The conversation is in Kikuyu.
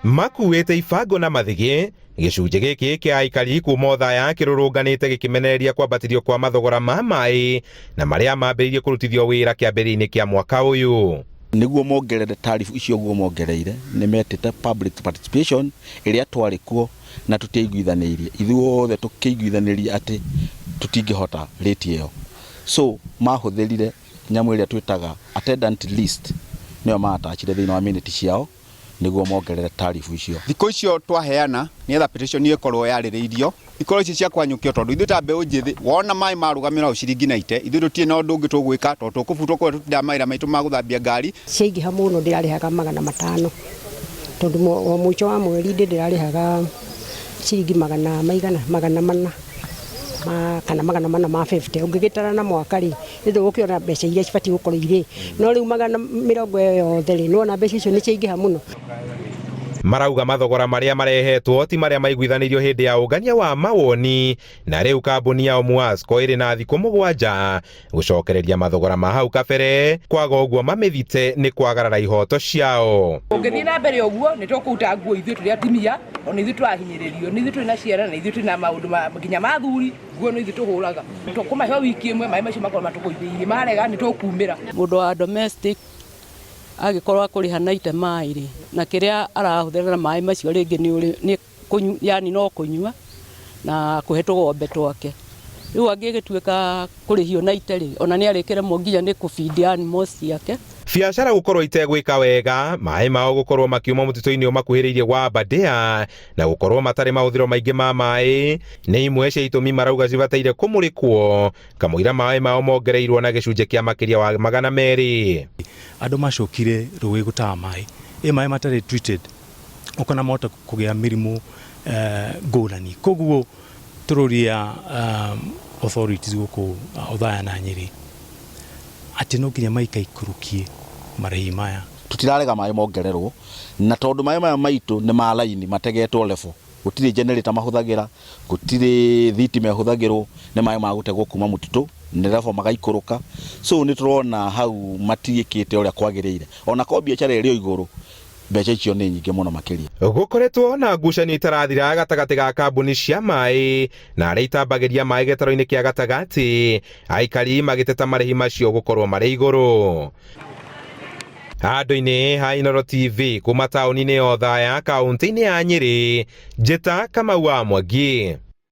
Makuĩte ibango na mathigĩ, gĩcunjĩ gĩkĩ kĩa aikari kuma Othaya kĩrũrũnganĩte gĩkĩmenereria kwambatĩrio kwa mathogora ma maĩ na marĩa mambĩrĩirie kũrutithio wĩra kĩambĩrĩria-inĩ kĩa mwaka ũyũ. Nĩguo mongerere tarifu icio ũguo mongereire, nĩ metĩte public participation ĩrĩa twarĩ kuo na tũtiaiguithanĩirie. Ithuothe tũkĩiguithanĩria atĩ tũtingĩhota rate ĩyo. So mahũthĩrire nyamũ ĩrĩa twĩtaga attendant list nĩyo ma attach-ire thĩinĩ wa minute ciao nĩguo mongerere tarifu icio. Thikũ icio twaheana nĩgetha petition ĩkorwo yarĩrĩirio ikorwo ici cia kwanyũkio tondũ ithuĩ ta mbeũ njĩthĩ wona maĩ marũgamĩra o ciringi 90 ithuĩ tũtirĩ na ũndũ ũngĩ tũgwĩka tondũ tũkũbutwo kũrĩa tũtindaga mawĩra maitũ ma gũthambia ngari. Ciaingĩha mũno ndĩrarĩhaga 500 tondũ o mũico wa mweri ndĩ ndĩrarĩhaga ciringi magana maigana 400 ma kana 450 ũngĩgĩtara na mwaka rĩ nĩ ndũgũkĩona mbeca iria cibatiĩ gũkorwo irĩ no rĩu magana mĩrongo ĩyo yothe rĩ nĩwona mbeca icio nĩ ciaingĩha mũno. Marauga mathogora marĩa marehetwo ti marĩa maiguithanĩirio hĩndĩ ya ũngania wa mawoni na rĩu kambuni ya Muasco ĩrĩ na thikũ mũgwanja gũcokereria mathogora ma hau kabere kwaga ũguo mamĩthite nĩ kwagarara ihoto ciao. Ũngĩthiĩ na mbere ũguo nĩ tũkũruta nguo ithuĩ tũrĩ atumia ona ithuĩ tũrahinyĩrĩrio nĩ ithuĩ twĩna ciana na ithuĩ twĩna maũndũ nginya ma athuri nguo nĩ ithuĩ tũhũraga. Tũkũmahe wiki ĩmwe maĩ macio makorwo matũgũithĩirie marega nĩ tũkumĩra. Mũndũ wa domestic agĩkorwo akũrĩha na ite maĩ rĩ, na kĩrĩa arahũthĩra na maĩ macio rĩngĩ nĩ kũnyua, yani no kũnyua na kũhe tũgombe twake. Rĩu angĩgĩtuĩka kũrĩhio na ite rĩ, ona nĩ arĩkĩremwo nginya nĩ kũ feed animals ciake. Biacara gũkorwo itegwĩka wega, maĩ mao gũkorwo makiuma mũtitũ-inĩ ũmakuhĩrĩirie wa Aberdare na gũkorwo matarĩ mahũthĩro maingĩ ma maĩ nĩ imwe cia itũmi marauga cibataire kũmũrĩkwo kamũira maĩ mao mongereirwo na gĩcunjĩ kĩa makĩria wa 200. Andũ macokire rũĩ gũtaha maĩ, ĩ maĩ matarĩ treated ũkona mahota kũgĩa mĩrimũ ngũrani. Koguo tũroria authorities gũkũ Othaya na Nyĩrĩ atĩ no nginya maikaikũrũkie marĩhi maya. Tũtirarega maĩ mongererwo, na tondũ maĩ maya maitũ nĩ ma raini mategetwo level, gũtirĩ generator mahũthagĩra, gũtirĩ thitima ĩhũthagĩrwo, nĩ maĩ ma gũtegwo kuma mũtitũ, nĩ level magaikũrũka, so nĩ tũrona hau matiĩkĩte ũrĩa kwagĩrĩire. Ona korwo biacara ĩrĩ o igũrũ, mbeca icio nĩ nyingĩ mũno makĩria. Gũkoretwo na ngucanio itarathira gatagatĩ ga kambuni cia maĩ na arĩa itambagĩria maĩ gĩtaro-inĩ kĩa gatagatĩ, aikari magĩteta marĩhi macio gũkorwo marĩ igũrũ. Handũ-inĩ ha Inooro TV kuma taũni-inĩ ya Othaya, kaũntĩ-inĩ ya Nyĩrĩ, Njĩta Kamau wa Mwangi.